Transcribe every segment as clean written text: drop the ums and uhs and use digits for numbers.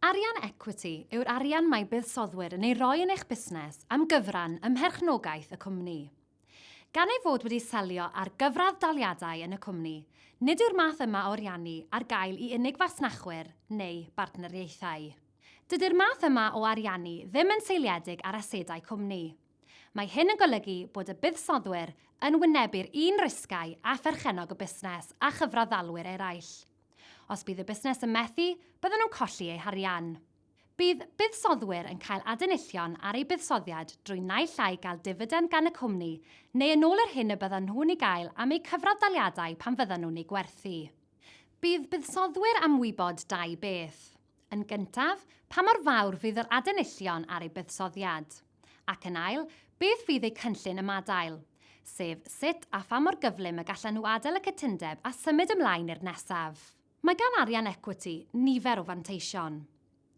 Arian ecwiti yw'r arian mae buddsoddwyr yn ei roi yn eich busnes am gyfran ym mherchnogaeth y cwmni. Gan ei fod wedi selio ar gyfradd daliadau yn y cwmni, nid yw'r math yma o ariannu ar gael i unig fasnachwyr neu bartneriaethau. Dydy'r math yma o ariannu ddim yn seiliedig ar asedau cwmni. Mae hyn yn golygu bod y buddsoddwyr yn wynebu'r un risgau â pherchennog y busnes a chyfraddalwyr eraill. Os bydd y busnes yn methu, byddan nhw'n colli eu harian. Bydd buddsoddwyr yn cael adenillion ar eu buddsoddiad drwy naill ai gael difidend gan y cwmni, neu yn ôl yr hyn y byddan nhw'n ei gael am eu cyfranddaliadau pan fyddan nhw'n eu gwerthu. Bydd buddsoddwyr am wybod dau beth. Yn gyntaf, pa mor fawr fydd yr adenillion ar eu buddsoddiad? Ac yn ail, beth fydd eu cynllun ymadael? Sef, sut a pha mor gyflym y gallan nhw adael y cytundeb a symud ymlaen i'r nesaf. Mae gan arian ecwiti nifer o fanteision.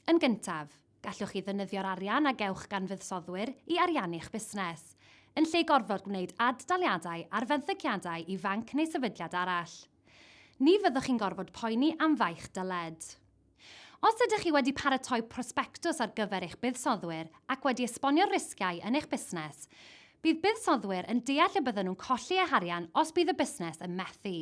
Yn gyntaf, gallwch chi ddefnyddio'r arian a gewch gan fuddsoddwyr i ariannu'ch busnes, yn lle gorfod gwneud ad-daliadau ar fenthyciadau i fanc neu sefydliad arall. Ni fyddwch chi'n gorfod poeni am faich dyled. Os ydych chi wedi paratoi prosbectws ar gyfer eich buddsoddwyr ac wedi esbonio'r risgiau yn eich busnes, bydd buddsoddwyr yn deall y byddan nhw'n colli eu harian os bydd y busnes yn methu.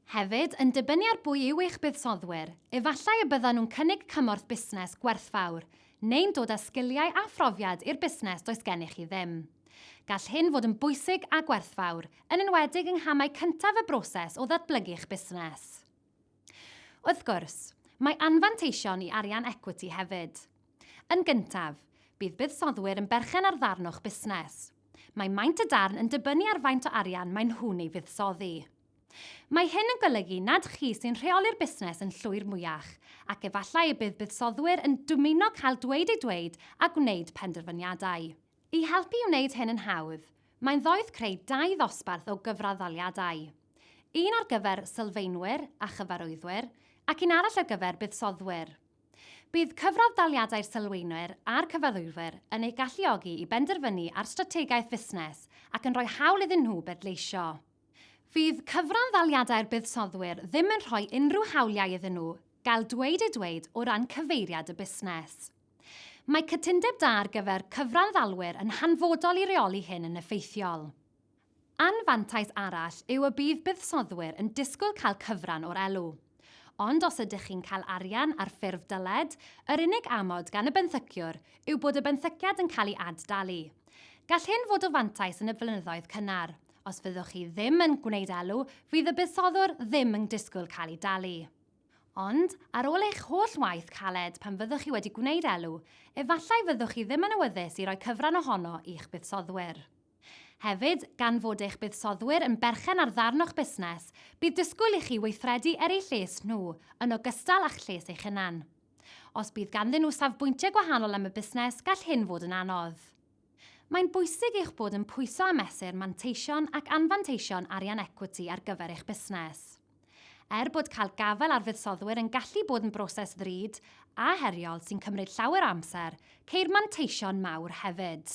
Hefyd, yn dibynnu ar bwy yw eich buddsoddwyr, efallai y byddan nhw'n cynnig cymorth busnes gwerthfawr, neu'n dod â sgiliau a phrofiad i'r busnes does gennych chi ddim. Gall hyn fod yn bwysig a gwerthfawr, yn enwedig yng nghamau cyntaf y broses o ddatblygu'ch busnes. Wrth gwrs, mae anfanteision i arian ecwiti hefyd. Yn gyntaf, bydd buddsoddwyr yn berchen ar ddarn o'ch busnes. Mae maint y darn yn dibynnu ar faint o arian maen nhw'n ei fuddsoddi. Mae hyn yn golygu nad chi sy'n rheoli'r busnes yn llwyr mwyach, ac efallai y bydd buddsoddwyr yn dymuno cael dweud eu dweud a gwneud penderfyniadau. I helpu i wneud hyn yn hawdd, mae'n ddoeth creu dau ddosbarth o gyfraddaliadau. Un ar gyfer sylfaenwyr a chyfarwyddwyr, ac un arall ar gyfer buddsoddwyr. Bydd cyfradd-daliadau'r sylwaenwyr a'r cyfarwyddwyr yn eu galluogi i benderfynu ar strategaeth fusnes ac yn rhoi hawl iddyn nhw bedleisio. Fydd cyfranddaliadau'r buddsoddwyr ddim yn rhoi unrhyw hawliau iddyn nhw gael dweud eu dweud o ran cyfeiriad y busnes. Mae cytundeb da ar gyfer cyfranddalwyr yn hanfodol i reoli hyn yn effeithiol. Anfantais arall yw y bydd buddsoddwyr yn disgwyl cael cyfran o'r elw. Ond os ydych chi'n cael arian ar ffurf dyled, yr unig amod gan y benthyciwr yw bod y benthyciad yn cael ei ad-dalu. Gall hyn fod o fantais yn y blynyddoedd cynnar. Os fyddwch chi ddim yn gwneud elw, fydd y buddsoddwr ddim yn disgwyl cael ei dalu. Ond, ar ôl eich holl waith caled pan fyddwch chi wedi gwneud elw, efallai fyddwch chi ddim yn awyddus i roi cyfran ohono i'ch buddsoddwyr. Hefyd, gan fod eich buddsoddwyr yn berchen ar ddarn o'ch busnes, bydd disgwyl i chi weithredu er eu lles nhw, yn ogystal â'ch lles eich hunan. Os bydd ganddyn nhw safbwyntiau gwahanol am y busnes, gall hyn fod yn anodd. Mae'n bwysig eich bod yn pwyso a mesur manteision ac anfanteision arian ecwiti ar gyfer eich busnes. Er bod cael gafael ar fuddsoddwyr yn gallu bod yn broses ddrud a heriol sy'n cymryd llawer o amser, ceir manteision mawr hefyd.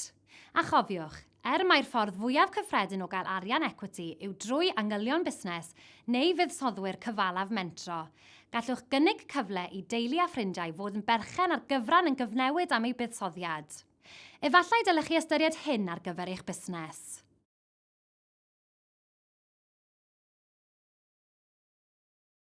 A chofiwch, er mai'r ffordd fwyaf cyffredin o gael arian ecwiti yw drwy angylion busnes neu fuddsoddwyr cyfalaf mentro, gallwch gynnig cyfle i deulu a ffrindiau fod yn berchen ar gyfran yn gyfnewid am eu buddsoddiad. Efallai dylech chi ystyried hyn ar gyfer eich busnes.